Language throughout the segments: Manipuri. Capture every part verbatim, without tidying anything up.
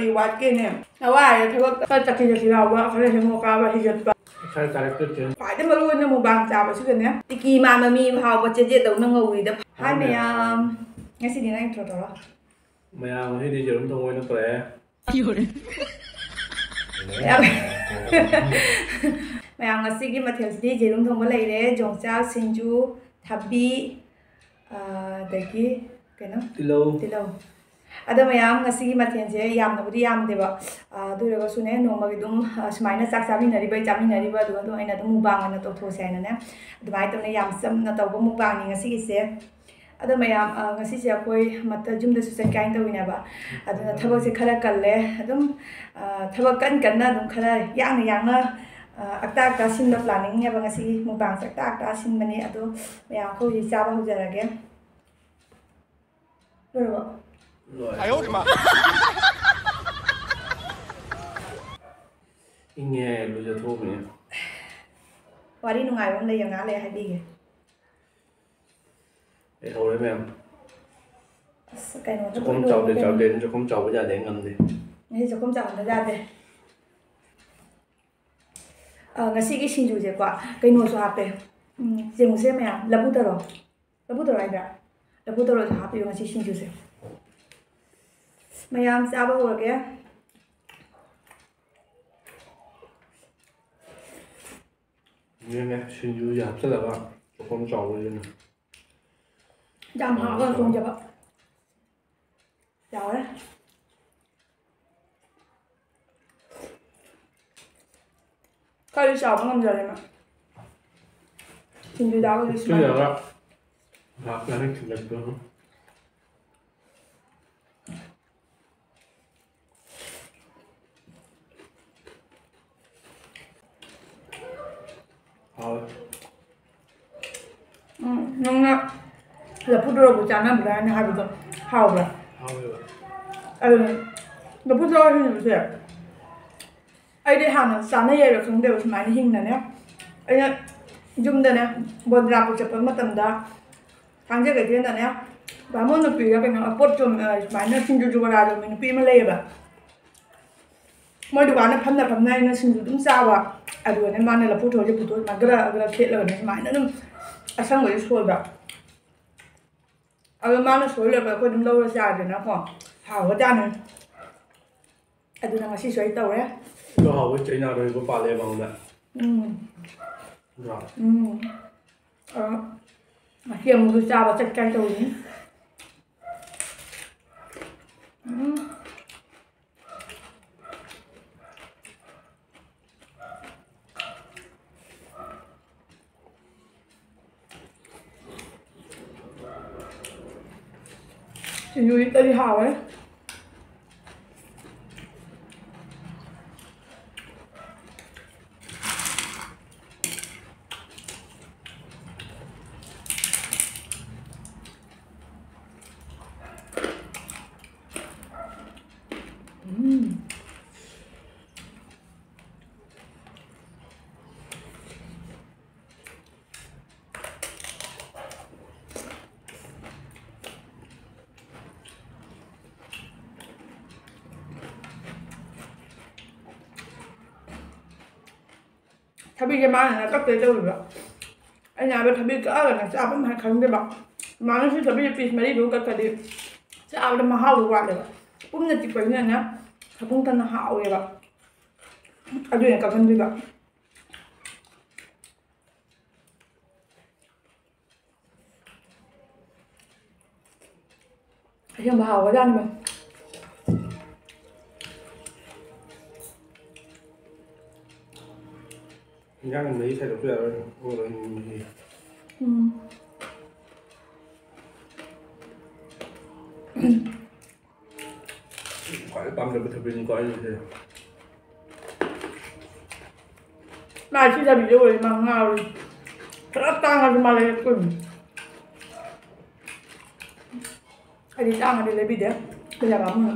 ꯋꯥꯠꯀꯦꯅꯦ꯫ ꯅꯋꯥꯏꯔꯦ ꯊꯕꯛ ꯈꯔ ꯆꯠꯈꯤ ꯆꯠꯈꯤ ꯂꯥꯎꯕ, ꯈꯔ ꯍꯦꯃꯣ ꯀꯥꯕ ꯍꯤꯒꯠꯄ꯫ ꯏꯁꯥ ꯆꯥꯔꯛꯇ꯭ꯔꯦ꯫ ꯈ꯭ꯋꯥꯏꯗꯩ ꯃꯔꯨ ꯑꯣꯏꯅ ꯃꯨꯛꯕꯥꯡ ꯆꯥꯕꯁꯤꯗꯅꯦ ꯇꯤꯀꯤ ꯃꯥꯟꯕ ꯃꯤ ꯐꯥꯎꯕ ꯆꯦꯟꯖꯦꯠꯇꯧꯅ ꯉꯧꯔꯤꯗ꯫ ꯍꯥꯏ ꯃꯥꯅꯦ꯫ ꯃꯌꯥꯝ꯫ ꯉꯁꯤꯗꯤ ꯅꯪ intro ꯇꯧꯔꯣ꯫ ꯃꯌꯥꯝ, ꯉꯁꯤꯗꯤ ꯌꯦꯔꯨꯝ ꯊꯣꯡꯕ ꯑꯣꯏꯅ ꯄꯨꯔꯛꯑꯦ꯫ ꯃꯌꯥꯝ꯫ ꯃꯌꯥꯝ, ꯉꯁꯤꯒꯤ ꯃꯊꯦꯜꯁꯤꯗꯤ ꯌꯦꯔꯨꯝ ꯊꯣꯡꯕ ꯂꯩꯔꯦ, ꯌꯣꯡꯆꯥꯛ, ꯁꯤꯡꯖꯨ, ꯊꯕꯤ, ꯑꯗꯒꯤ ꯀꯩꯅꯣ? ꯇꯤꯜꯍꯧ꯫ ꯇꯤꯜꯍꯧ꯫ ꯑꯗꯣ ꯃꯌꯥꯝ, ꯉꯁꯤꯒꯤ ꯃꯊꯦꯜꯁꯦ ꯌꯥꯝꯅꯕꯨꯗꯤ ꯌꯥꯝꯗꯦꯕ꯫ ꯑꯗꯨ ꯑꯣꯏꯔꯒꯁꯨꯅꯦ, ꯅꯣꯡꯃꯒꯤ ꯑꯗꯨꯝ ꯁꯨꯃꯥꯏꯅ ꯆꯥꯛ ꯆꯥꯃꯤꯟꯅꯔꯤꯕꯩ ꯆꯥꯃꯤꯟꯅꯔꯤꯕ, ꯑꯗꯨꯒ ꯑꯗꯨꯝ ꯑꯩꯅ ꯑꯗꯨꯝ ꯃꯨꯛꯕꯥꯡ ꯑꯣꯏꯅ ꯇꯧꯊꯣꯛꯁꯦ ꯍꯥꯏꯅꯅꯦ, ꯑꯗꯨꯃꯥꯏꯅ ꯇꯧꯅ ꯌꯥꯝ ꯆꯝꯅ ꯇꯧꯕ ꯃꯨꯛꯕꯥꯡꯅꯤ ꯉꯁꯤꯒꯤꯁꯦ꯫ ꯑꯗꯣ ꯃꯌꯥꯝ, ꯑ, ꯉꯁꯤꯁꯦ ꯑꯩꯈꯣꯏ ꯃꯇ-, ꯌꯨꯝꯗꯁꯨ ꯆꯠꯀꯦ ꯍꯥꯏꯅ ꯇꯧꯋꯤꯅꯦꯕ꯫ ꯑꯗꯨꯅ ꯊꯕꯛꯁꯦ ꯈꯔ ꯀꯜꯂꯦ꯫ ꯑꯗꯨꯝ, ꯑ, ꯊꯕꯛ ꯀꯟ ꯀꯟꯅ ꯑꯗꯨꯝ ꯈꯔ ꯌꯥꯡꯅ ꯌꯥꯡꯅ, ꯑ, ꯑꯛꯇꯥ ꯑꯛꯇꯥ ꯁꯤꯟꯕ planningꯅꯦꯕ ꯉꯁꯤꯒꯤ ꯃꯨꯛꯕꯥꯡꯁꯦ꯫ ꯑꯛꯇꯥ ꯑꯛꯇꯥ ꯁꯤꯟꯕꯅꯦ꯫ ꯑꯗꯣ ꯃꯌꯥꯝ, ꯑꯩꯈꯣꯏ ꯍꯧꯖꯤꯛ ꯆꯥꯕ ꯍꯧꯖꯔꯒꯦ꯫ ꯂꯣꯏꯔꯕꯣ? ꯂꯣꯏꯔꯦ꯫ ꯏꯪꯉꯦ, ꯂꯨꯖꯊꯣꯛꯑꯝꯃꯦ꯫ ꯋꯥꯔꯤ ꯅꯨꯡꯉꯥꯏꯕ ꯑꯃ ꯂꯩꯌꯦ, ꯉꯥꯏꯍꯥꯛ ꯂꯩ ꯍꯥꯏꯕꯤꯒꯦ꯫ ꯑꯩ ꯍꯧꯔꯦ ꯃꯌꯥꯝ꯫ ꯑꯁ, ꯀꯩꯅꯣꯗ ꯆꯥꯛꯈꯨꯝ ꯂꯣꯏ ꯆꯥꯎꯗꯦ, ꯂꯣꯏꯔꯦ ꯆꯥꯎꯗꯦ, ꯀꯩꯅꯣ꯫ ꯆꯥꯛꯈꯨꯝ ꯆꯥꯎꯕ ꯌꯥꯗꯦ, ꯑꯩ ꯉꯝꯗꯦ꯫ ꯉꯁꯤ ꯆꯥꯛꯈꯨꯝ ꯆꯥꯎꯍꯟꯕ ꯌꯥꯗꯦ꯫ ꯑ, ꯉꯁꯤꯒꯤ ꯁꯤꯡꯖꯨꯁꯦꯀꯣ, ꯀꯩꯅꯣꯁꯨ ꯍꯥꯞꯄꯦ꯫ ꯎꯝ, ꯌꯦꯡꯉꯨꯁꯦ ꯃꯌꯥꯝ, ꯂꯐꯨ ꯊꯔꯣ꯫ ꯂꯐꯨ ꯊꯔꯣ ꯍꯥꯏꯕ꯭ꯔꯥ? ꯂꯐꯨ ꯊꯔꯣꯁꯨ ꯍꯥꯞꯄꯤꯌꯨ ꯉꯁꯤ ꯁꯤꯡꯖꯨꯁꯦ꯫ ꯃꯌꯥꯝ ꯆꯥꯕ ꯍꯧꯔꯒꯦ꯫ ꯌꯦꯡꯉꯦ, ꯁꯤꯡꯖꯨꯁꯦ ꯍꯥꯞꯆꯤꯜꯂꯒ ꯆꯥꯛꯈꯨꯝ ꯆꯥꯎꯕꯁꯤꯅ꯫ ꯌꯥꯝ ꯍꯥꯎꯅ ꯊꯣꯡꯖꯕ꯫ ꯌꯥꯎꯔꯦ꯫ ꯈꯔꯗꯤ ꯆꯥꯎꯕ ꯉꯝꯖꯔꯦ ꯃꯥ꯫ ꯁꯤꯡꯖꯨ ꯆꯥꯕꯒꯤ ꯁꯨꯃꯥꯏꯅ꯫ ꯆꯨꯖꯥꯛ ꯍꯥꯞꯄꯅꯤ ꯊꯤꯜꯂꯛꯄ꯫ ꯍꯥꯎꯋꯦ꯫ ꯎꯝ, ꯅꯪꯅ ꯂꯐꯨ ꯊꯔꯣꯕꯨ ꯆꯥꯅꯕ꯭ꯔꯥ ꯍꯥꯏꯅ ꯍꯥꯏꯕꯗꯣ ꯍꯥꯎꯕ꯭ꯔꯥ? ꯍꯥꯎꯋꯦꯕ꯫ ꯑꯗꯨꯅꯦ꯫ ꯂꯐꯨ ꯊꯔꯣ ꯁꯤꯡꯖꯨꯁꯦ ꯑꯩꯗꯤ ꯍꯥꯟꯅ ꯆꯥꯅꯩꯌꯦꯕ ꯈꯪꯗꯦꯕ ꯁꯨꯃꯥꯏꯅ ꯍꯤꯡꯅꯅꯦ꯫ ꯑꯩꯅ ꯌꯨꯝꯗꯅꯦ ꯕꯣꯟꯗ꯭ꯔꯥꯄꯨꯔ ꯆꯠꯄ ꯃꯇꯝꯗ ꯊꯥꯡꯖ ꯀꯩꯊꯦꯜꯗꯅꯦ ꯕꯥꯃꯣꯟ ꯅꯨꯄꯤꯒ ꯀꯩꯅꯣ ꯄꯣꯠ ꯌꯣꯟ-, ꯑ, ꯁꯨꯃꯥꯏꯅ ꯁꯤꯡꯖꯨ ꯖꯨꯒꯣꯔꯥ ꯌꯣꯟꯕꯤ ꯅꯨꯄꯤ ꯑꯃ ꯂꯩꯌꯦꯕ꯫ ꯃꯣꯏ ꯗꯨꯀꯥꯟꯗ ꯐꯝꯅ ꯐꯝꯅ ꯑꯩꯅ ꯁꯤꯡꯖꯨ ꯑꯗꯨꯝ ꯆꯥꯕ꯫ ꯑꯗꯨꯒꯅꯦ ꯃꯥꯅ ꯂꯐꯨ ꯊꯔꯣꯁꯦ ꯄꯨꯊꯣꯛꯑ ꯁꯨꯃꯥꯏꯅ ꯒ꯭ꯔ ꯒ꯭ꯔ ꯈꯦꯠꯂꯒꯅꯦ ꯁꯨꯃꯥꯏꯅ ꯑꯗꯨꯝ ꯑꯁꯪꯕꯁꯦ ꯁꯣꯏꯕ꯫ ꯑꯗꯣ ꯃꯥꯅ ꯁꯣꯏ ꯂꯣꯏꯕ ꯑꯩꯈꯣꯏ ꯑꯗꯨꯝ ꯂꯧꯔ ꯆꯥꯗꯅꯀꯣ꯫ ꯍꯥꯎꯕꯖꯥꯠꯅꯤ꯫ ꯑꯗꯨꯅ ꯉꯁꯤꯁꯨ ꯑꯩ ꯇꯧꯔꯦ꯫ ꯑꯗꯣ ꯍꯥꯎꯕꯩ ꯆꯩꯅꯥ ꯂꯣꯏꯕ ꯄꯥꯜꯂꯦ ꯃꯉꯣꯟꯗ꯫ ꯎꯝ꯫ ꯅꯠꯇ꯭ꯔꯥ? ꯎꯝ꯫ ꯑ, ꯉꯁꯤ ꯑꯃꯨꯛꯁꯨ ꯆꯥꯕ ꯆꯠꯀꯦ ꯇꯧꯔꯤꯅꯤ꯫ ꯎꯝ꯫ ꯁꯤꯡꯖꯨꯁꯤꯗꯤ ꯍꯥꯎꯋꯦ꯫ ꯎꯝ꯫ ꯊꯕꯤꯁꯦ ꯃꯥꯅ ꯀꯛꯇꯣꯏ ꯇꯧꯔꯤꯕ꯫ ꯑꯩꯅ ꯍꯥꯏꯕ ꯊꯕꯤ ꯀꯛꯑꯒꯅ ꯆꯥꯐꯝ ꯍꯥꯏ ꯈꯪꯗꯦꯕ꯫ ꯃꯥꯅꯁꯨ ꯊꯕꯤꯁꯦ ꯄꯤꯁ ꯃꯔꯤꯗꯨ ꯀꯛꯈ꯭ꯔꯗꯤ ꯆꯥꯕꯗ ꯃꯍꯥꯎꯗꯣ ꯋꯥꯠꯂꯦꯕ꯫ ꯄꯨꯟꯅ ꯆꯤꯛꯄꯅꯤꯅꯅꯦ ꯁꯥꯄꯨꯡ ꯊꯟꯅ ꯍꯥꯎꯋꯦꯕ꯫ ꯑꯗꯨꯅ ꯀꯛꯍꯟꯗꯣꯏꯕ꯫ ꯑꯁꯦꯡꯕ ꯍꯥꯎꯒ꯭ꯔꯖꯥꯠꯅꯤꯕ꯫ ꯏꯟꯖꯥꯡ ꯃꯍꯤ ꯁꯥꯏꯗꯣꯛꯄ ꯌꯥꯔꯣꯏ꯫ ꯑꯣ, ꯃꯍꯤ꯫ ꯎꯝ꯫ ꯈ꯭ꯋꯥꯏ ꯄꯥꯝꯖꯕ ꯊꯕꯤꯅꯤꯀꯣ ꯑꯩꯒꯤꯁꯦ꯫ ꯃꯥ ꯁꯤ ꯊꯕꯤꯁꯦ ꯑꯣꯏꯔꯦ ꯃꯥ ꯉꯥꯎꯔꯦ꯫ ꯈꯔ ꯇꯥꯡꯉꯁꯨ ꯃꯥ ꯂꯩꯔꯛꯇꯣꯏꯅꯤ꯫ ꯑꯩꯗꯤ ꯇꯥꯡꯉꯗꯤ ꯂꯩꯕꯤꯗꯦ꯫ ꯄꯩꯁꯥ ꯄꯥꯝꯃꯨꯏ꯫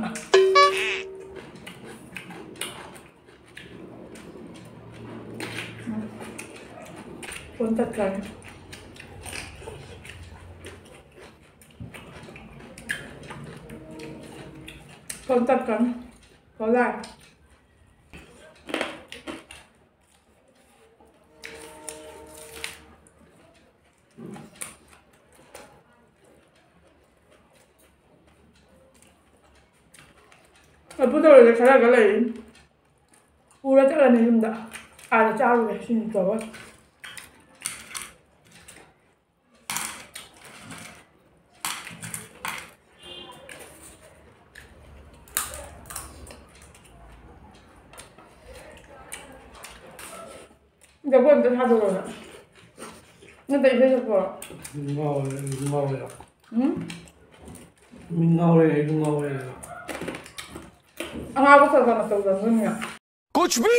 ꯐꯣꯟ ꯇꯠꯈ꯭ꯔꯅꯤ꯫ ꯐꯣꯟ ꯇꯠꯈ꯭ꯔꯅꯤ꯫ ꯐꯣꯟ ꯂꯥꯛꯑꯦ꯫ ꯂꯐꯨ ꯊꯔꯣꯗꯤ ꯈꯔꯒ ꯂꯩꯔꯤ꯫ ꯄꯨꯔ ꯆꯠꯂꯅꯤ ꯌꯨꯝꯗ꯫ ꯑꯥꯗ ꯆꯥꯔꯨꯔꯦ ꯁꯤꯡꯖꯨ ꯇꯧꯔꯒ꯫ ꯖꯒꯣꯏ ꯑꯝꯇ ꯁꯥꯗꯣꯛꯑꯣꯅ꯫ ꯅꯠꯇ꯭ꯔ ꯏꯁꯩ ꯁꯛꯄ꯭ꯔꯣ? ꯉꯥꯎꯔꯦ, ꯑꯩꯁꯨ ꯉꯥꯎꯔꯦ꯫ ꯎꯝ? ꯃꯤ ꯉꯥꯎꯔꯦ, ꯑꯩꯁꯨ ꯉꯥꯎꯔꯦ꯫ ꯑꯉꯥꯎꯕ ꯈꯔ ꯈꯔ ꯃꯇꯧ ꯇꯝꯒꯅꯤꯅ꯫ कुछ भी,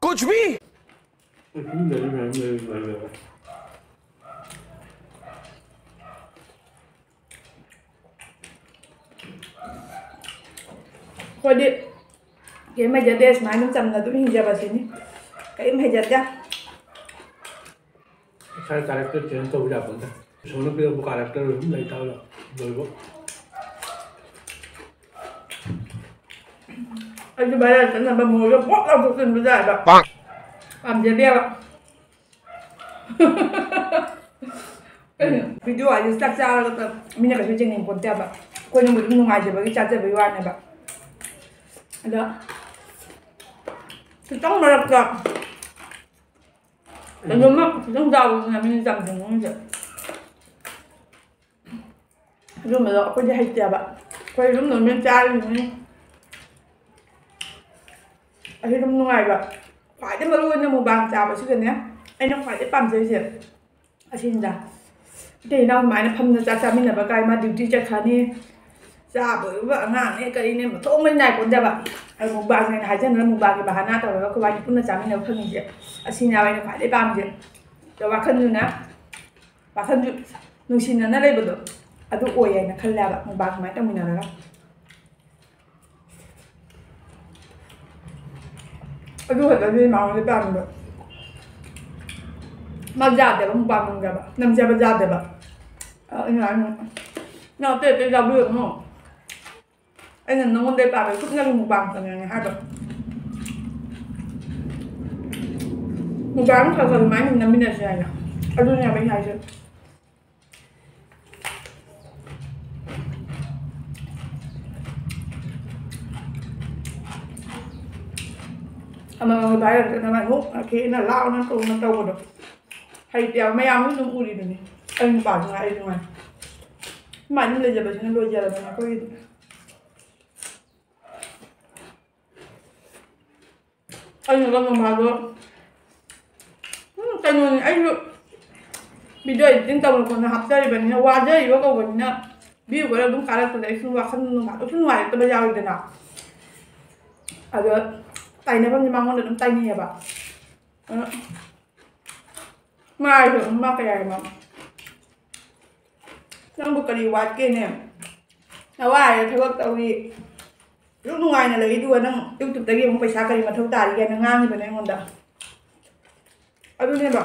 कुछ भी। ꯑꯩ ꯐꯤꯂꯝꯗ ꯑꯗꯨꯝ ꯃꯌꯥꯝ ꯂꯩꯔꯦ, ꯂꯩꯔꯦ꯫ ꯑꯩꯈꯣꯏꯗꯤ ꯀꯩꯝ ꯍꯩꯖꯗꯦ, ꯁꯨꯃꯥꯏꯅ ꯑꯗꯨꯝ ꯆꯝꯅ ꯑꯗꯨꯝ ꯍꯤꯡꯖꯕ ꯁꯤꯅꯤ꯫ ꯀꯔꯤꯝ ꯍꯩꯖꯗꯦ꯫ ꯏꯁꯥꯒꯤ character change ꯇꯧꯕ ꯌꯥꯄꯣꯟꯇꯦ꯫ ꯏꯁꯣꯔꯅ ꯄꯤꯔꯛꯄ character ꯑꯗꯨꯝ ꯂꯩ ꯇꯥꯕ ꯂꯣꯏꯕ꯫ ꯑꯩꯁꯨ viral ꯆꯠꯅꯕ ꯃꯣꯏꯒ ꯄꯣꯠ ꯂꯥꯎꯊꯣꯛꯆꯤꯟꯕ ꯌꯥꯏꯕ꯫ ꯄꯥꯝꯖꯗꯦꯕ꯫ ꯀꯩꯅꯣ, video ꯍꯥꯏꯁꯦ ꯆꯥꯛ ꯆꯥꯔꯒ ꯃꯤꯅ ꯀꯩꯁꯨ ꯌꯦꯡꯅꯤꯡ ꯄꯣꯠꯇꯦꯕ꯫ ꯑꯩꯈꯣꯏꯅ ꯑꯗꯨꯝ ꯅꯨꯡꯉꯥꯏꯖꯕꯒꯤ ꯆꯥꯖꯕꯒꯤ ꯋꯥꯅꯦꯕ꯫ ꯑꯗꯣ ꯈꯤꯇꯪ ꯃꯔꯛꯇ ꯀꯩꯅꯣꯝꯃ ꯈꯤꯇꯪ ꯆꯥꯕꯗꯨꯅ ꯃꯤꯅ ꯆꯥꯝꯊꯣꯛꯅꯤꯡꯉꯤꯁꯦ꯫ ꯑꯗꯨꯝꯕꯗꯣ ꯑꯩꯈꯣꯏꯗꯤ ꯍꯩꯇꯦꯕ꯫ ꯑꯩꯈꯣꯏ ꯑꯗꯨꯝ normal ꯆꯥꯔꯤꯕꯅꯤ꯫ ꯑꯁꯤ ꯑꯗꯨꯝ ꯅꯨꯡꯉꯥꯏꯕ꯫ ꯈ꯭ꯋꯥꯏꯗꯩ ꯃꯔꯨ ꯑꯣꯏꯅ mukbang ꯆꯥꯕꯁꯤꯗꯅꯦ ꯑꯩꯅ ꯈ꯭ꯋꯥꯏꯗꯩ ꯄꯥꯝꯖꯩꯁꯦ ꯑꯁꯤꯅꯤꯗ꯫ ꯏꯇꯩ ꯏꯅꯥꯎ ꯁꯨꯃꯥꯏꯅ ꯐꯝꯅ ꯆꯥꯛ ꯆꯥꯃꯤꯟꯅꯕ ꯀꯥꯏ, ꯃꯥ duty ꯆꯠꯈ꯭ꯔꯅꯤ, ꯆꯥꯕ ꯂꯣꯏꯕ ꯑꯉꯥꯡꯅꯦ ꯀꯔꯤꯅꯦ ꯃꯊꯣꯡ ꯃꯔꯤ ꯅꯥꯏꯄꯣꯟꯇꯦꯕ꯫ ꯑꯗꯣ mukbang ꯍꯥꯏꯅ ꯍꯥꯏꯖꯟꯗꯅ mukbangꯒꯤ ꯕꯍꯥꯅꯥ ꯇꯧꯔꯒ ꯑꯩꯈꯣꯏ ꯋꯥꯅꯤ ꯄꯨꯟꯅ ꯆꯥꯃꯤꯟꯅꯕ ꯐꯪꯉꯤꯁꯦ ꯑꯁꯤꯅꯦꯕ ꯑꯩꯅ ꯈ꯭ꯋꯥꯏꯗꯩ ꯄꯥꯝꯃꯤꯁꯦ꯫ ꯑꯗꯣ ꯋꯥꯈꯜꯗꯨꯅ, ꯋꯥꯈꯜꯁꯨ ꯅꯨꯡꯁꯤꯅꯅ ꯂꯩꯕꯗꯣ ꯑꯗꯨ ꯑꯣꯏ ꯍꯥꯏꯅ ꯈꯜꯂꯦꯕ mukbang ꯁꯨꯃꯥꯏꯅ ꯇꯧꯃꯤꯟꯅꯔꯒ꯫ ꯑꯗꯨ ꯈꯛꯇꯅꯤ ꯃꯉꯣꯟꯗ ꯄꯥꯝꯕ꯫ ꯃꯥ ꯌꯥꯗꯦꯕ, mukbang ꯅꯝꯖꯕ, ꯅꯝꯖꯕ ꯌꯥꯗꯦꯕ꯫ ꯑ, ꯑꯩꯅ ꯍꯥꯏꯅ, "ꯅꯪ ꯑꯇꯩ ꯑꯇꯩ ꯆꯥꯕꯤꯔꯨꯅꯨ꯫ ꯑꯩꯅ ꯅꯉꯣꯟꯗꯩ ꯄꯥꯝꯃꯦ, ꯁꯨꯞꯅꯒꯤ mukbang ꯇꯧꯅꯤꯡꯉꯦ" ꯍꯥꯏꯕ꯫ Mukbang ꯈꯔ ꯈꯔ ꯑꯗꯨꯃꯥꯏꯅ ꯅꯝꯃꯤꯟꯅꯁꯦ ꯍꯥꯏꯅ꯫ ꯑꯗꯨꯅꯦꯕ ꯑꯩꯅ ꯍꯥꯏꯁꯦ꯫ ꯑꯃꯃꯝꯒ viral ꯆꯠꯅꯉꯥꯏ ꯑꯃꯨꯛ ꯈꯦꯅ ꯂꯥꯎꯅ ꯇꯧꯅ ꯇꯧꯕꯗꯣ꯫ ꯍꯩꯇꯦꯕ, ꯃꯌꯥꯝꯁꯨ ꯑꯗꯨꯝ ꯎꯔꯤꯗꯨꯅꯤ꯫ ꯑꯩ ꯅꯨꯄꯥꯁꯨ ꯉꯥꯏ, ꯑꯩꯁꯨ ꯉꯥꯏ꯫ ꯁꯨꯃꯥꯏꯅ ꯑꯗꯨꯝ ꯂꯩꯖꯕꯁꯤꯅ ꯂꯣꯏꯖꯔꯕꯅꯤ ꯑꯩꯈꯣꯏꯒꯤꯗꯤ꯫ ꯑꯩꯅꯒ ꯅꯣꯡꯃꯗꯣ, ꯎꯝ, ꯀꯩꯅꯣꯅꯤ, ꯑꯩꯁꯨ video editing ꯇꯧꯅ ꯈꯣꯠꯅ ꯍꯥꯞꯆꯔꯤꯕꯅꯤꯅ, ꯋꯥꯖꯔꯤꯕ ꯀꯧꯕꯅꯤꯅ, view ꯈꯔ ꯑꯗꯨꯝ ꯀꯥꯔꯛꯄꯗ ꯑꯩꯁꯨ ꯋꯥꯈꯜ ꯅꯨꯡꯉꯥꯏ-, ꯁꯨꯝ ꯅꯨꯡꯉꯥꯏꯔꯛꯇꯕ ꯌꯥꯎꯋꯤꯗꯅ꯫ ꯑꯗꯣ ꯇꯥꯏꯅꯐꯝꯁꯦ ꯃꯉꯣꯟꯗ ꯑꯗꯨꯝ ꯇꯥꯏꯅꯩꯌꯦꯕ꯫ ꯑꯗꯣ ꯃꯥ ꯍꯥꯏꯁꯨ ꯑꯗꯨꯝ, ꯃꯥ ꯀꯩ ꯍꯥꯏ ꯃꯥ? "ꯅꯪꯕꯨ ꯀꯔꯤ ꯋꯥꯠꯀꯦꯅꯦ? ꯅꯋꯥ ꯍꯥꯏꯔ ꯊꯕꯛ ꯇꯧꯔꯤ, ꯑꯗꯨꯛ ꯅꯨꯡꯉꯥꯏꯅ ꯂꯩ, ꯑꯗꯨꯒ ꯅꯪ YouTube-ꯇꯒꯤ ꯑꯃꯨꯛ ꯄꯩꯁꯥ ꯀꯔꯤ ꯃꯊꯧ ꯇꯥꯔꯤꯒꯦꯅ?" ꯉꯥꯡꯉꯤꯕꯅꯦ ꯑꯩꯉꯣꯟꯗ꯫ ꯑꯗꯨꯅꯦꯕ,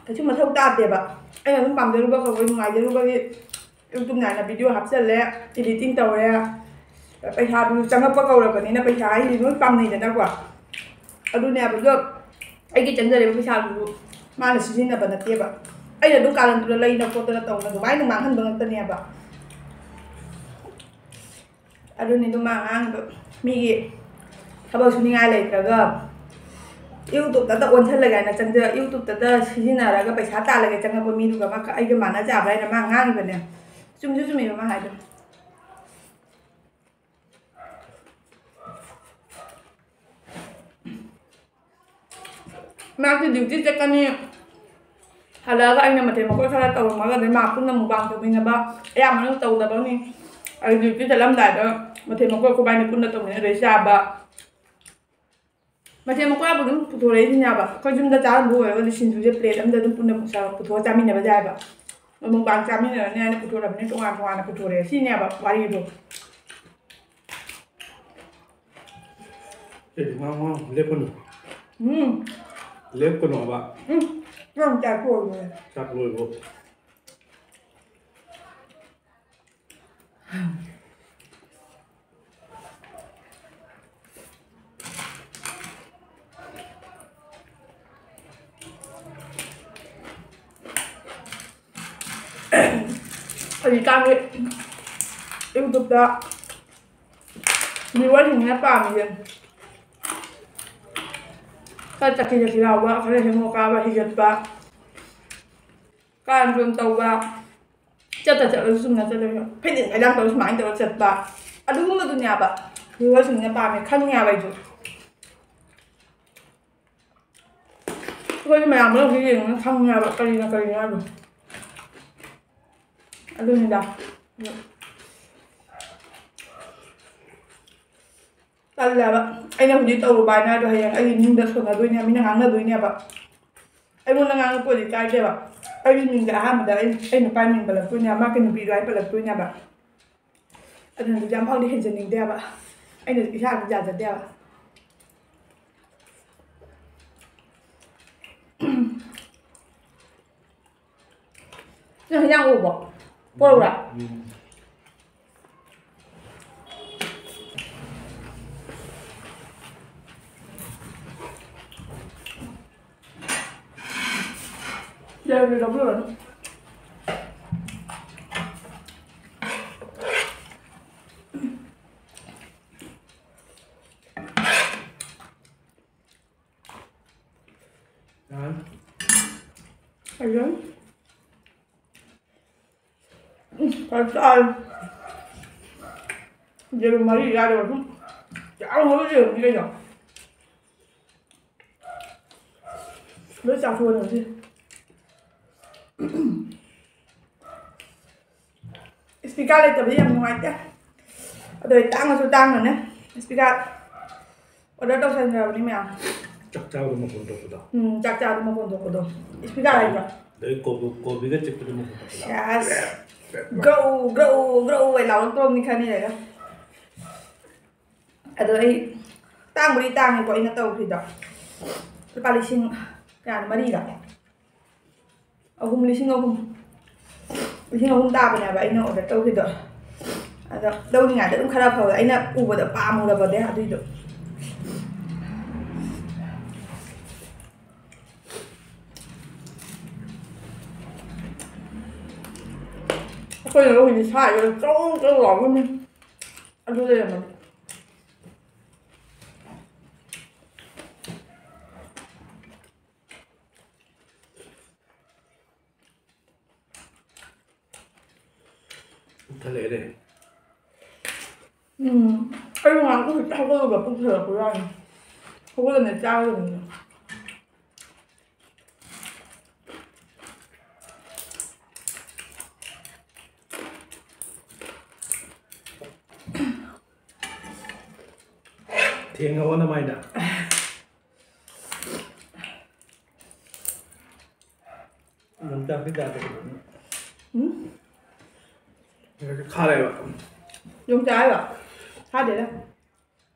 ꯀꯩꯁꯨ ꯃꯊꯧ ꯇꯥꯗꯦꯕ꯫ ꯑꯩꯅ ꯑꯗꯨꯝ ꯄꯥꯝꯖꯔꯨꯕ ꯀꯧꯕ, ꯅꯨꯡꯉꯥꯏꯖꯔꯨꯕꯒꯤ YouTube ꯅꯥꯏꯅ video ꯍꯥꯞꯆꯜꯂꯦ, editing ꯇꯧꯔꯦ, ꯄꯩꯁꯥꯗꯨ ꯆꯪꯉꯛꯄ ꯀꯧꯔꯕꯅꯤꯅ ꯄꯩꯁꯥ ꯍꯥꯏꯁꯤꯗꯤ ꯂꯣꯏ ꯄꯥꯝꯅꯩꯗꯅꯀꯣ꯫ ꯑꯗꯨꯅꯦꯕ, ꯑꯗꯣ ꯑꯩꯒꯤ ꯆꯪꯖꯔꯤꯕ ꯄꯩꯁꯥꯗꯨꯁꯨ ꯃꯥꯅ ꯁꯤꯖꯤꯟꯅꯕ ꯅꯠꯇꯦꯕ꯫ ꯑꯩꯅ ꯑꯗꯨꯝ ꯀꯥꯔꯟꯗꯨꯗ ꯂꯩꯅ ꯈꯣꯠꯇꯅ ꯇꯧꯅ ꯑꯗꯨꯃꯥꯏꯅ ꯃꯥꯡꯍꯟꯕ ꯉꯥꯛꯇꯅꯦꯕ꯫ ꯑꯗꯨꯅꯤ ꯑꯗꯨꯝ ꯃꯥ ꯉꯥꯡꯉꯤꯗꯣ꯫ ꯃꯤꯒꯤ ꯊꯕꯛ ꯁꯨꯅꯤꯡꯉꯥꯏ ꯂꯩꯇ꯭ꯔꯒ YouTube-ꯇꯇ ꯑꯣꯟꯁꯤꯜꯂꯒꯦ ꯍꯥꯏꯅ ꯆꯪꯖ-, YouTube-ꯇꯇ ꯁꯤꯖꯤꯟꯅꯔꯒ ꯄꯩꯁꯥ ꯇꯥꯜꯂꯒꯦ ꯆꯪꯉꯛꯄ ꯃꯤꯗꯨꯒ ꯃꯥ ꯑꯩꯒ ꯃꯥꯟꯅꯖꯥꯕ꯭ꯔꯥ ꯍꯥꯏꯅ ꯃꯥ ꯉꯥꯡꯉꯤꯕꯅꯦ꯫ ꯆꯨꯝꯁꯨ ꯆꯨꯝꯃꯦꯕ ꯃꯥ ꯍꯥꯏꯗꯣ꯫ ꯃꯥꯁꯨ duty ꯆꯠꯀꯅꯤ꯫ ꯍꯜꯂꯛꯑꯒ ꯑꯩꯅ ꯃꯊꯦꯜ ꯃꯀꯣꯏ ꯈꯔ ꯇꯧꯔꯝꯃꯒ ꯑꯗꯩ ꯃꯥ ꯄꯨꯟꯅ mukbang ꯇꯧꯃꯤꯟꯅꯕ꯫ ꯑꯌꯥꯝꯕꯅ ꯇꯧꯗꯕꯅꯤ꯫ ꯑꯩ duty ꯆꯠꯂꯝꯗꯥꯏꯗ ꯃꯊꯦꯜ ꯃꯀꯣꯏ ꯑꯩꯈꯣꯏꯕꯥꯏꯅꯤ ꯄꯨꯟꯅ ꯇꯧꯃꯤꯟꯅꯗꯣꯏ ꯆꯥꯕ꯫ ꯃꯊꯦꯜ ꯃꯀꯣꯏꯕꯨ ꯑꯗꯨꯝ ꯄꯨꯊꯣꯔꯛꯏꯁꯤꯅꯦꯕ꯫ ꯑꯩꯈꯣꯏ ꯌꯨꯝꯗ ꯆꯥꯔꯝꯕ ꯑꯣꯏꯔꯒꯗꯤ ꯁꯤꯡꯖꯨꯁꯦ plate ꯑꯝꯗ ꯑꯗꯨꯝ ꯄꯨꯟꯅ ꯄꯨꯁꯥ-, ꯄꯨꯊꯣꯛꯑ ꯆꯥꯃꯤꯟꯅꯕ ꯌꯥꯏꯕ꯫ Mukbang ꯆꯥꯃꯤꯟꯅꯔꯅꯤ ꯍꯥꯏꯅ ꯄꯨꯊꯣꯔꯛꯑꯕꯅꯤꯅ ꯇꯣꯉꯥꯟ ꯇꯣꯉꯥꯟꯅ ꯄꯨꯊꯣꯔꯛꯑꯦ꯫ ꯁꯤꯅꯦꯕ ꯋꯥꯔꯤꯗꯣ꯫ ꯑꯦ, ꯉꯥꯡꯉꯣ, ꯉꯥꯡꯉꯣ, ꯂꯦꯞꯀꯅꯨ꯫ ꯎꯝ꯫ ꯂꯦꯞꯀꯅꯣ ꯍꯥꯏꯕ꯫ ꯎꯝ꯫ ꯅꯪ ꯆꯥꯛ ꯇꯣꯛꯑꯕꯣ? ꯆꯥꯛ ꯂꯣꯏꯕꯣ꯫ ꯍꯧꯖꯤꯛꯀꯥꯟꯗꯤ YouTube-ꯇ viewer-ꯁꯤꯡꯁꯤꯅ ꯄꯥꯝꯃꯤꯁꯦ ꯈꯔ ꯆꯠꯈꯤ ꯆꯠꯈꯤ ꯂꯥꯎꯕ, ꯈꯔ ꯍꯦꯡꯉꯣ ꯀꯥꯕ, ꯍꯤꯒꯠꯄ, ꯀꯥꯔꯟ ꯇꯨꯔꯟ ꯇꯧꯕ, ꯆꯠꯇ ꯆꯠꯂꯁꯨ ꯆꯨꯝꯅ ꯆꯠꯂꯒ ꯐꯩꯗꯤꯡ ꯐꯩꯗꯥꯡ ꯇꯧꯔ ꯁꯨꯃꯥꯏꯅ ꯇꯧꯔ ꯆꯠꯄ, ꯑꯗꯨꯒꯨꯝꯕꯗꯨꯅꯦꯕ viewersꯁꯤꯡꯅ ꯄꯥꯝꯃꯦ, ꯈꯪꯉꯦꯕ ꯑꯩꯁꯨ꯫ ꯑꯩꯈꯣꯏꯁꯨ ꯃꯌꯥꯝ ꯃꯔꯛꯇ ꯌꯦꯡꯉꯒ ꯈꯪꯉꯦꯕ ꯀꯔꯤꯅ ꯀꯔꯤꯅꯣ ꯍꯥꯏꯕꯗꯣ꯫ ꯑꯗꯨꯅꯤꯗ꯫ ꯇꯜꯂꯦꯕ꯫ ꯑꯩꯅ ꯍꯧꯖꯤꯛ ꯇꯧꯔꯨꯕ ꯍꯥꯏꯅ ꯑꯗꯣ ꯍꯌꯦꯡ ꯑꯩꯒꯤ ꯃꯤꯡꯗ ꯁꯣꯟꯅꯗꯣꯏꯅꯦ, ꯃꯤꯅ ꯉꯥꯡꯅꯗꯣꯏꯅꯦꯕ꯫ ꯑꯩꯉꯣꯟꯗ ꯉꯥꯡꯉꯛꯄ ꯑꯣꯏꯗꯤ ꯀꯥꯏꯗꯦꯕ꯫ ꯑꯩꯒꯤ ꯃꯤꯡꯗ ꯑꯍꯥꯟꯕꯗ ꯑꯩ, ꯑꯩ ꯅꯨꯄꯥꯒꯤ ꯃꯤꯡ ꯄꯜꯂꯛꯇꯣꯏꯅꯦꯕ, ꯃꯥ ꯀꯩ ꯅꯨꯄꯤꯗꯣ ꯍꯥꯏ ꯄꯜꯂꯛꯇꯣꯏꯅꯦꯕ꯫ ꯑꯗꯨꯅ ꯑꯗꯨꯗꯤ ꯑꯃꯐꯥꯎꯗꯤ ꯍꯦꯟꯖꯟꯅꯤꯡꯗꯦꯕ꯫ ꯑꯩꯅ ꯏꯁꯥ ꯑꯗꯨꯝ ꯌꯥꯖꯗꯦꯕ꯫ ꯅꯪ ꯍꯤꯟꯖꯥꯡ ꯎꯔꯕꯣ? ꯄꯣꯔꯛꯎꯔꯥ? ꯎꯝ꯫ ꯌꯥꯔꯦ, ꯂꯧꯕꯤꯔꯨꯔꯅꯨ꯫ ꯌꯥꯔꯦ꯫ ꯑꯗꯨꯝ ꯎꯝ, ꯐꯖꯅ ꯆꯥꯔꯦ꯫ ꯌꯦꯔꯨꯝ ꯃꯔꯤ ꯆꯥꯗꯣꯏꯕ ꯁꯨꯝ꯫ ꯌꯥꯝ ꯍꯧꯖꯤꯛ ꯌꯦꯔꯨꯝꯅꯤ ꯀꯩꯅꯣ꯫ ꯂꯣꯏ ꯆꯥꯊꯣꯛꯑꯅꯤ ꯉꯁꯤ꯫ Speaker ꯂꯩꯇꯕꯗꯤ ꯌꯥꯝ ꯅꯨꯡꯉꯥꯏꯇꯦ꯫ ꯑꯗꯣ ꯑꯩ ꯇꯥꯡꯉꯁꯨ ꯇꯥꯡꯅꯅꯦ speaker order ꯇꯧꯁꯟꯈ꯭ꯔꯕꯅꯤ ꯃꯌꯥꯝ꯫ ꯆꯥꯛ ꯆꯥꯕꯗ ꯃꯈꯣꯟ ꯊꯣꯛꯄꯗꯣ꯫ ꯎꯝ, ꯆꯥꯛ ꯆꯥꯕꯗ ꯃꯈꯣꯟ ꯊꯣꯛꯄꯗꯣ꯫ Speaker ꯍꯥꯏꯕ꯭ꯔꯣ? ꯑꯗꯩ ꯀꯣꯕꯤ-, ꯀꯣꯕꯤꯒ ꯆꯤꯛꯄꯗ ꯃꯈꯣꯟ ꯊꯣꯛꯄꯗꯣ꯫ ꯁꯦꯁ꯫ ꯒ꯭ꯔꯧ, ꯒ꯭ꯔꯧ, ꯒ꯭ꯔꯧ ꯍꯥꯏ ꯂꯥꯎꯔꯛꯇ꯭ꯔꯣꯕꯅꯤ ꯈꯔ ꯂꯩꯔꯒ꯫ ꯑꯗꯣ ꯑꯩ ꯇꯥꯡꯕꯨꯗꯤ ꯇꯥꯡꯉꯤꯀꯣ ꯑꯩꯅ ꯇꯧꯈ꯭ꯔꯤꯗꯣ꯫ ꯂꯨꯄꯥ ꯂꯤꯁꯤꯡ ꯀꯌꯥꯅꯣ? ꯃꯔꯤꯔ? ꯑꯍꯨꯝ, ꯂꯤꯁꯤꯡ ꯑꯍꯨꯝ꯫ ꯂꯤꯁꯤꯡ ꯑꯍꯨꯝ ꯇꯥꯕꯅꯦꯕ ꯑꯩꯅ order ꯇꯧꯈꯤꯗꯣ꯫ ꯑꯗꯣ ꯂꯧꯅꯤꯡꯉꯥꯏꯗꯤ ꯑꯗꯨꯝ ꯈꯔ ꯐꯕ, ꯑꯩꯅ ꯎꯕꯗ ꯄꯥꯝꯃꯨꯔꯕꯅꯦ ꯑꯗꯨꯏꯗꯣ꯫ ꯑꯩꯈꯣꯏꯅ ꯂꯧꯔꯤꯁꯦ ꯁꯥꯏꯕꯗ ꯆꯧ ꯆꯧ ꯂꯥꯎꯒꯅꯤ꯫ ꯑꯗꯨ ꯂꯩꯔꯝꯃꯗꯤ꯫ ꯍꯜꯂꯛꯑꯦꯅꯦ꯫ ꯎꯝ, ꯑꯩ ꯉꯥꯏꯍꯥꯛꯇꯪ ꯍꯧꯒꯠꯂꯒ ꯄꯨꯛ ꯊꯜꯂꯛꯄ ꯌꯥꯅꯤ꯫ ꯍꯧꯒꯠꯂꯅꯦ ꯆꯥꯔꯒꯅꯤ꯫ ꯊꯦꯡꯉꯕꯣ ꯅꯃꯥꯏꯗ? ꯌꯣꯡꯆꯥꯛꯇꯤ ꯆꯥꯗꯦ꯫ ꯎꯝ? ꯈꯥꯔꯦꯕ꯫ ꯌꯣꯡꯆꯥꯛ ꯍꯥꯏꯔꯣ? ꯈꯥꯗꯦꯗ꯫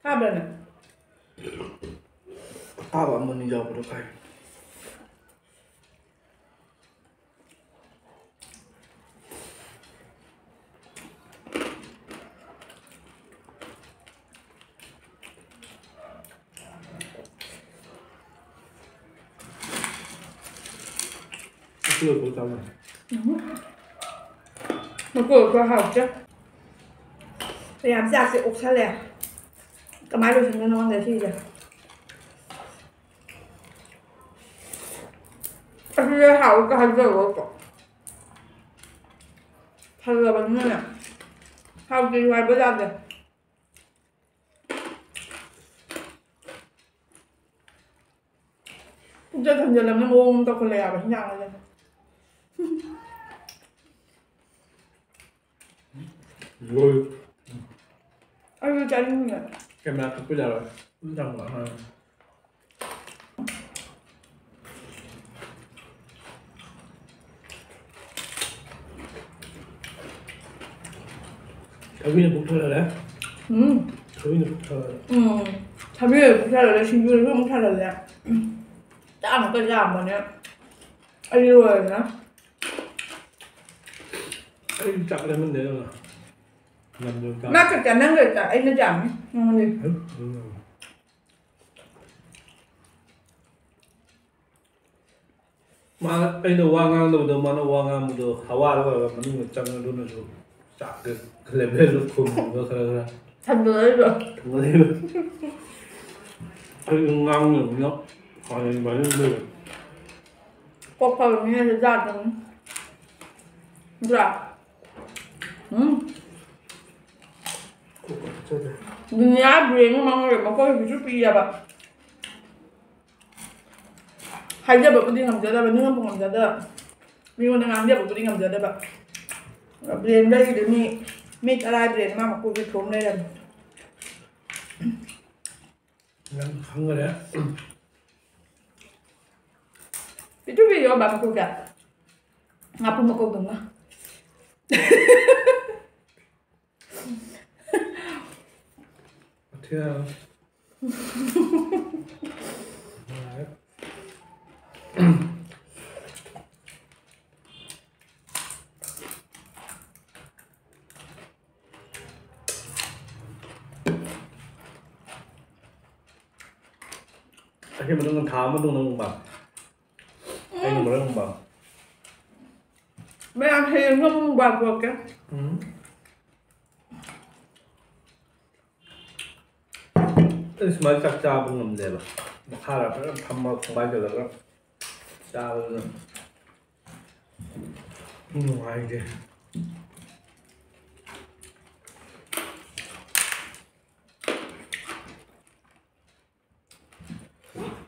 ꯈꯥꯕ꯭ꯔꯅꯦ? ꯑꯈꯥꯕ ꯑꯃꯅꯤ ꯌꯥꯎꯕꯗꯣ ꯈꯥꯏ꯫ ꯃꯀꯨ ꯂꯧꯊꯣꯛ ꯆꯥꯎ ꯌꯥꯗ꯭ꯔꯣ? ꯎꯝ꯫ ꯃꯀꯨ ꯂꯧꯊꯣꯛ ꯍꯥꯎꯇꯦ꯫ ꯃꯌꯥꯝ ꯆꯥꯛꯁꯦ ꯑꯣꯛꯁꯜꯂꯦ꯫ ꯀꯃꯥꯏꯅ ꯂꯣꯏꯁꯤꯟꯗꯣꯏꯅꯣ ꯈꯪꯗꯦ ꯁꯤꯁꯦ꯫ ꯑꯁꯤꯁꯦ ꯍꯥꯎꯇꯦ ꯍꯥꯏꯖꯕ ꯅꯠꯇ꯭ꯔꯣ? ꯐꯖꯕꯅꯤꯅꯅꯦ꯫ ꯍꯥꯎꯇꯦ ꯍꯥꯏꯕ ꯌꯥꯗꯦ꯫ ꯄꯨꯛꯁꯦ ꯊꯟꯖꯜꯂꯕꯅꯤꯅ ꯃꯑꯣꯡ ꯑꯃ ꯇꯧꯈꯠꯂꯛꯑꯦ ꯍꯥꯏꯕ ꯍꯤꯟꯖꯥꯡ ꯑꯁꯦ꯫ ꯂꯣꯏ꯫ ꯑꯩꯁꯨ ꯆꯥꯅꯤꯡꯉꯦ꯫ ꯀꯦꯃꯦꯔꯥ ꯀꯛꯄ ꯌꯥꯔꯣꯏ꯫ ꯑꯗꯨꯝ ꯊꯝꯃꯣ, ꯑꯉꯥꯡ꯫ ꯊꯕꯤꯅ ꯄꯨꯛ ꯊꯜꯍꯜꯂꯦ꯫ ꯎꯝ꯫ ꯊꯕꯤꯅ ꯄꯨꯛ ꯊꯜꯍꯜꯂꯦ꯫ ꯎꯝ꯫ ꯊꯕꯤꯅ ꯄꯨꯛ ꯊꯜꯍꯜꯂꯦ, ꯁꯤꯡꯖꯨꯅꯁꯨ ꯑꯃꯨꯛ ꯊꯜꯍꯜꯂꯦ꯫ ꯆꯥꯛ ꯑꯃꯨꯛꯀ ꯌꯥꯝꯕꯅꯦ꯫ ꯑꯩ ꯂꯣꯏꯔꯦꯗꯅ꯫ ꯑꯩ ꯆꯥꯛ ꯂꯦꯝꯍꯟꯗꯦ ꯅꯪꯅ꯫ ꯅꯝꯗꯅ ꯆꯥ-, ꯃꯥ ꯈꯛꯇ ꯅꯪ ꯈꯛꯇ ꯑꯩꯅ ꯆꯥꯝꯃꯤ꯫ ꯅꯪꯗꯤ? ꯎꯝ, ꯎꯝ, ꯎꯝ꯫ ꯃꯥ, ꯑꯩꯅ ꯋꯥ ꯉꯥꯡꯗꯕꯗꯣ ꯃꯥꯅ ꯋꯥ ꯉꯥꯡꯕꯗꯣ ꯍꯋꯥꯗ ꯑꯣꯏꯔꯒ ꯃꯅꯨꯡꯗ ꯆꯪꯉ ꯑꯗꯨꯅꯁꯨ ꯆꯥꯛꯇ ꯂꯦꯝꯍꯜꯂ ꯈꯨꯝꯃꯒ ꯈꯔ ꯈꯔ ꯊꯟꯗꯣꯛꯑꯦꯕ꯫ ꯊꯟꯗꯣꯛꯑꯦꯕ꯫ ꯑꯩꯁꯨ ꯉꯥꯡꯗꯕꯅꯤꯅ ꯍꯥꯟꯅ ꯑꯗꯨꯃꯥꯏꯅ ꯑꯗꯨꯝ ꯂꯩꯔꯦ꯫ ꯀꯣꯛ ꯐꯕ ꯃꯤꯅꯁꯨ ꯖꯥꯠ ꯑꯗꯨꯝ꯫ ꯅꯠꯇ꯭ꯔꯥ? ꯎꯝ꯫ ꯗꯨꯅꯤꯌꯥ ꯕ꯭ꯔꯦꯟꯒꯤ ꯃꯉꯣꯟꯗ ꯃꯈꯣꯏꯒꯤꯁꯨ ꯄꯤꯌꯦꯕ꯫ ꯍꯥꯏꯖꯕꯕꯨꯗꯤ ꯉꯝꯖꯗꯕ, ꯅꯤꯡꯉꯝꯕ ꯉꯝꯖꯗꯕ, ꯃꯤꯉꯣꯟꯗ ꯉꯥꯡꯖꯕꯕꯨꯗꯤ ꯉꯝꯖꯗꯕ꯫ ꯕ꯭ꯔꯦꯟ ꯂꯩꯔꯤꯗꯨ ꯃꯤ, ꯃꯤ ꯇꯔꯥ ꯕ꯭ꯔꯦꯟ ꯃꯥ ꯃꯀꯣꯛꯇ ꯊꯣꯝ ꯂꯩꯔꯝꯃꯤ꯫ ꯅꯪ ꯈꯪꯈꯔꯦ꯫ ꯄꯤꯇ꯭ꯔꯨ ꯄꯤꯌꯣ ꯕꯥ ꯃꯀꯣꯛꯇ꯫ ꯉꯥꯄꯨ ꯃꯀꯣꯛꯇꯧꯅ꯫ ꯃꯊꯦꯜ꯫ ꯑꯁꯤ ꯃꯇꯨꯡꯗ ꯊꯥ ꯑꯃ ꯃꯇꯨꯡꯗ ꯑꯃꯨꯛ ꯄꯥꯝ꯫ ꯑꯩꯅ ꯃꯔꯛ ꯑꯃꯨꯛ ꯄꯥꯝ꯫ ꯃꯌꯥꯝ ꯍꯌꯦꯡꯁꯨ ꯑꯃꯨꯛ ꯃꯨꯛꯕꯥꯡ ꯄꯨꯔꯛꯀꯦ꯫ ꯎꯝ꯫ ꯑꯩ ꯁꯨꯃꯥꯏꯅ ꯆꯥꯛ ꯆꯥꯕ ꯉꯝꯗꯦꯕ꯫ ꯃꯈꯥꯗ ꯐꯖꯅ ꯐꯝꯃꯒ ꯈꯣꯡꯕꯥꯏ ꯆꯜꯂꯒ ꯆꯥꯕꯗꯨꯅ ꯅꯨꯡꯉꯥꯏꯇꯦ꯫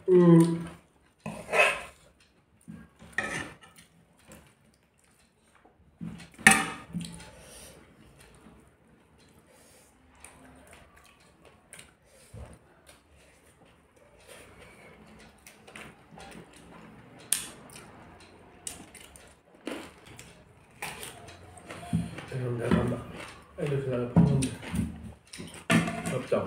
ꯎꯝ꯫ ꯑꯩ ꯂꯣꯏꯁꯤꯜꯂꯒ ꯐꯝꯃꯝꯒꯦ꯫ ꯆꯞ ꯆꯥꯎ꯫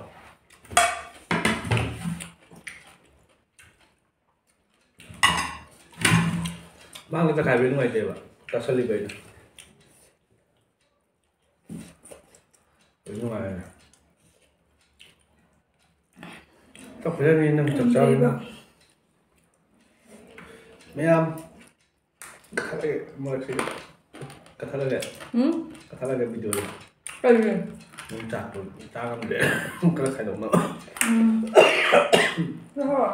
ꯃꯥꯡꯗ ꯆꯈꯥꯏꯕꯗꯤ ꯅꯨꯡꯉꯥꯏꯇꯦꯕ, ꯆꯥꯁꯜꯂꯤꯕ ꯑꯩꯅ꯫ ꯂꯣꯏ ꯅꯨꯡꯉꯥꯏꯔꯦ꯫ ꯆꯥꯛ ꯐꯖꯅ ꯅꯪ ꯆꯞ ꯆꯥꯕꯅꯤꯅ꯫ ꯃꯌꯥꯝ ꯀꯛꯊꯠꯂꯒꯦ, ꯃꯔꯛꯁꯤꯗ ꯀꯛꯊꯠꯂꯒꯦ꯫ ꯎꯝ? ꯀꯛꯊꯠꯂꯒꯦ ꯚꯤꯗꯤꯑꯣꯗꯣ꯫ ꯀꯩꯒꯤ? ꯅꯪ ꯆꯥꯛꯇꯣ ꯆꯥ ꯉꯝꯗ꯭ꯔꯦ꯫ ꯈꯔ ꯈꯥꯏꯗꯣꯛꯅꯕ꯫ ꯎꯝ꯫ ꯍꯣꯏ꯫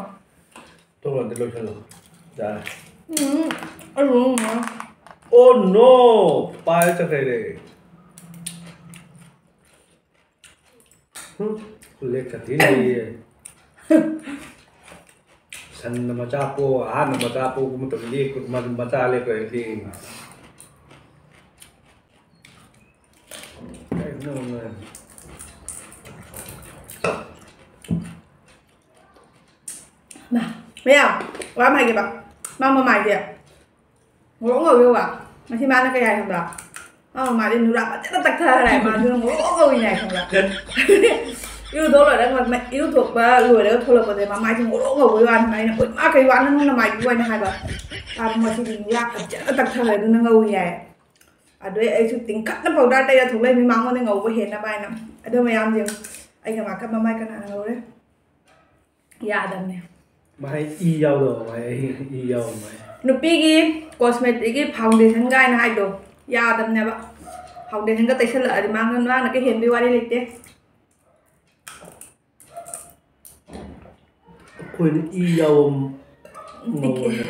ꯇꯣꯛꯂꯗꯤ ꯂꯣꯏꯁꯜꯂꯣ꯫ ꯌꯥꯔꯦ꯫ ꯎꯝ, ꯑꯩ ꯂꯣꯏ ꯉꯝꯃꯔꯣꯏ꯫ Oh no! ꯄꯥꯏꯔ ꯆꯠꯈ꯭ꯔꯦ꯫ ꯂꯦꯛꯀ ꯊꯤ ꯂꯩꯌꯦ꯫ ꯁꯟꯅ ꯃꯆꯥ ꯄꯣꯛ, ꯑꯍꯥꯟꯕ ꯃꯆꯥ ꯄꯣꯛꯄ ꯃꯇꯝꯗ ꯂꯦꯛꯄ, ꯃ-, ꯃꯆꯥ ꯂꯦꯛꯄ ꯍꯥꯏꯗꯤ꯫ ꯀꯩꯅꯣ ꯅꯪ꯫ ꯃꯥ, ꯃꯌꯥꯝ, ꯋꯥ ꯑꯃ ꯍꯥꯏꯒꯦꯕ꯫ ꯃꯥ ꯃꯃꯥꯏꯁꯦ ꯉꯧꯔꯣꯛ ꯉꯧꯋꯦꯕ꯫ ꯉꯁꯤ ꯃꯥꯅ ꯀꯩ ꯍꯥꯏ ꯈꯪꯕ꯭ꯔꯥ? ꯃꯥ ꯃꯃꯥꯏꯁꯦ ꯅꯨꯔꯥ ꯐꯖꯅ ꯇꯛꯊꯔꯦ꯫ ꯃꯥꯁꯨ ꯉꯧꯔꯣꯛ ꯉꯧꯋꯤꯅꯦ ꯍꯥꯏ ꯈꯪꯕ꯭ꯔꯥ? ꯏꯔꯨꯊꯣꯛ ꯂꯣꯏꯔꯒ, ꯏꯔꯨꯊꯣꯛꯄ ꯂꯣꯏꯔꯒ ꯊꯣꯛꯂꯛꯄꯗ ꯃꯃꯥꯏꯁꯦ ꯉꯧꯔꯣꯛ ꯉꯧꯕꯩ ꯋꯥꯅꯤ꯫ ꯑꯩꯅ, "ꯍꯣꯏ, ꯃꯥ ꯀꯩ ꯋꯥꯅꯣ ꯅꯪ ꯅꯃꯥꯏꯗꯨꯕꯨ?" ꯍꯥꯏꯅ ꯍꯥꯏꯕ꯫ ꯃꯥ ꯉꯁꯤꯗꯤ ꯅꯨꯔꯥ ꯐꯖꯅ ꯇꯛꯊꯔꯦ, ꯑꯗꯨꯅ ꯉꯧꯋꯤ ꯍꯥꯏ꯫ ꯑꯗꯨꯗꯩ ꯑꯩꯁꯨ ꯇꯤꯡꯈꯠꯅ powder ꯇꯩꯔ ꯊꯣꯛꯂꯛꯏꯅꯤ ꯃꯉꯣꯟꯗ ꯉꯧꯕ ꯍꯦꯟꯅꯕ ꯍꯥꯏꯅ꯫ ꯑꯗꯣ ꯃꯌꯥꯝꯁꯦ, ꯑꯩꯒ ꯃꯥꯀ ꯃꯃꯥꯏ ꯀꯅꯥꯅ ꯉꯧꯔꯦ? ꯌꯥꯗꯕꯅꯦ꯫ ꯃꯍꯩ ꯏ ꯌꯥꯎꯗꯕ ꯃꯍꯩ, ꯏ ꯌꯥꯎꯕ ꯃꯍꯩ꯫ ꯅꯨꯄꯤꯒꯤ cosmeticꯀꯤ foundation ꯀꯥꯏꯅ ꯍꯥꯏꯗꯣ ꯌꯥꯗꯕꯅꯦꯕ꯫ Foundationꯒ ꯇꯩꯁꯜꯂꯛꯑꯗꯤ ꯃꯥꯡꯅ ꯃꯥꯡꯅ ꯀꯩ ꯍꯦꯟꯕꯩ ꯋꯥꯔꯤ ꯂꯩꯇꯦ꯫ ꯑꯩꯈꯣꯏꯗꯤ ꯏ ꯌꯥꯎꯕ ꯇꯤꯀꯤ-, ꯉꯧꯕꯅꯦ꯫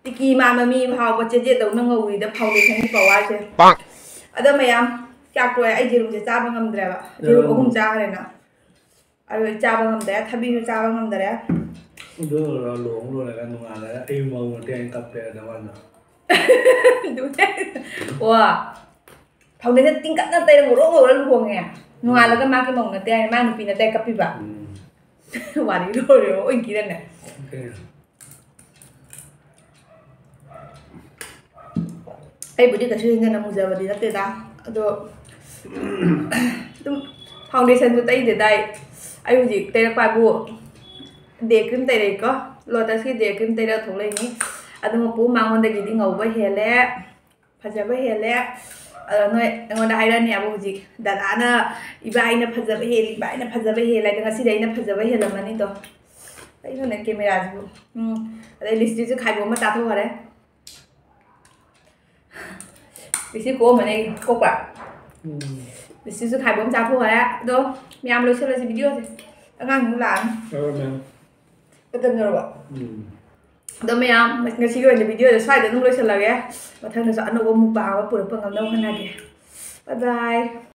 ꯇꯤꯀꯤ ꯃꯥꯟꯕ ꯃꯤ ꯐꯥꯎꯕ ꯆꯦꯖꯦꯠꯇꯧꯅ ꯉꯧꯔꯤꯗ foundationꯒꯤ powerꯁꯦ꯫ ꯄꯥꯛ꯫ ꯑꯗꯣ ꯃꯌꯥꯝ, ꯆꯥꯛ ꯇꯣꯛꯑꯦ, ꯑꯩ ꯌꯦꯔꯨꯝꯁꯦ ꯆꯥꯕ ꯉꯝꯗ꯭ꯔꯦꯕ꯫ ꯌꯦꯔꯨꯝ ꯌꯦꯔꯨꯝ꯫ ꯑꯍꯨꯝ ꯆꯥꯈ꯭ꯔꯦꯅ꯫ ꯑꯗꯨ ꯑꯩ ꯆꯥꯕ ꯉꯝꯗ꯭ꯔꯦ, ꯊꯕꯤꯁꯨ ꯆꯥꯕ ꯉꯝꯗ꯭ꯔꯦ꯫ ꯑꯗꯨ ꯂꯨꯍꯣꯡ ꯂꯣꯏꯔꯒ ꯅꯣꯡꯉꯥꯜꯂꯒ ꯑꯩ ꯃꯧ ꯅꯠꯇꯦ ꯍꯥꯏꯅ ꯀꯞꯄꯦ ꯑꯗ ꯃꯥꯅ꯫ ꯑꯗꯨꯅꯦ꯫ ꯋꯥ꯫ Foundation ꯇꯤꯡꯀꯠꯅ ꯇꯩꯔ ꯉꯧꯔꯣꯛ ꯉꯧꯔ ꯂꯨꯍꯣꯡꯉꯦ꯫ ꯅꯣꯡꯉꯥꯜꯂꯒ ꯃꯥꯒꯤ ꯃꯧ ꯅꯠꯇꯦ ꯍꯥꯏꯅ ꯃꯥ ꯅꯨꯄꯤ ꯅꯠꯇꯦ ꯍꯥꯏꯅ ꯀꯞꯄꯤꯕ꯫ ꯎꯝ꯫ ꯋꯥꯔꯤ ꯂꯣꯏꯔꯦ, ꯑꯣꯏ ꯀꯤꯔꯅꯦ꯫ ꯑꯣꯀꯦ꯫ ꯑꯩꯕꯨꯗꯤ ꯀꯩꯁꯨ ꯍꯦꯟꯖꯟꯅ ꯃꯨꯖꯕꯗꯤ ꯅꯠꯇꯦꯗ꯫ ꯑꯗꯣ ꯑꯗꯨꯝ foundationꯁꯨ ꯇꯩꯗꯦꯗ ꯑꯩ꯫ ꯑꯩ ꯍꯧꯖꯤꯛ ꯇꯩꯔꯛꯄ ꯍꯥꯏꯕꯨ day cream ꯇꯩꯔꯛꯏꯀꯣ꯫ Lotusꯀꯤ day cream ꯇꯩꯔ ꯊꯣꯛꯂꯛꯏꯅꯤ꯫ ꯑꯗꯨ ꯃꯄꯨ ꯃꯉꯣꯟꯗꯒꯤꯗꯤ ꯉꯧꯕ ꯍꯦꯜꯂꯦ, ꯐꯖꯕ ꯍꯦꯜꯂꯦ꯫ ꯑꯗꯣ ꯅꯣꯏ ꯑꯩꯉꯣꯟꯗ ꯍꯥꯏꯔꯛꯑꯅꯦꯕ ꯍꯧꯖꯤꯛ, "ꯗꯗꯥꯅ ꯏꯕꯥꯏꯅ ꯐꯖꯕ ꯍꯦꯜꯂꯤ, ꯏꯕꯥꯏꯅ ꯐꯖꯕ ꯍꯦꯜꯂꯦ" ꯍꯥꯏꯗꯣ꯫ ꯉꯁꯤꯗꯤ ꯑꯩꯅ ꯐꯖꯕ ꯍꯦꯜꯂꯝꯃꯅꯤꯗꯣ꯫ ꯀꯩꯅꯣꯅꯦ cameraꯁꯤꯕꯨ꯫ ꯎꯝ꯫ ꯑꯗꯩ lipstickꯁꯨ ꯈꯥꯏꯕ ꯑꯃ ꯆꯥꯊꯣꯛꯈꯔꯦ꯫ ꯂꯤꯞꯁꯇꯤꯛ ꯀꯣꯛꯑꯝꯃꯅꯤ ꯑꯩꯒꯤ꯫ ꯀꯣꯛꯄ꯭ꯔꯥ? ꯎꯝ꯫ ꯂꯤꯞꯁꯇꯤꯛꯁꯨ ꯈꯥꯏꯕ ꯑꯃ ꯆꯥꯊꯣꯛꯈ꯭ꯔꯦ꯫ ꯑꯗꯣ ꯃꯌꯥꯝ ꯂꯣꯏꯁꯤꯜꯂꯁꯤ videoꯁꯦ꯫ ꯑꯉꯥꯡꯁꯨ ꯂꯥꯛꯑꯅꯤ꯫ ꯌꯥꯔꯣꯏ, ꯃꯌꯥꯝ꯫ ꯃꯇꯝ ꯌꯧꯔꯕꯣ? ꯎꯝ꯫ ꯑꯗꯣ ꯃꯌꯥꯝ, ꯉꯁꯤꯒꯤ ꯑꯣꯏꯅ videoꯁꯦ ꯁ꯭ꯋꯥꯏꯗ ꯑꯗꯨꯝ ꯂꯣꯏꯁꯤꯜꯂꯒꯦ꯫ ꯃꯊꯪꯗꯁꯨ ꯑꯅꯧꯕ mukbang ꯑꯃ ꯄꯨꯔꯛꯄ ꯉꯝꯅꯕ ꯍꯣꯠꯅꯒꯦ꯫ Bye bye꯫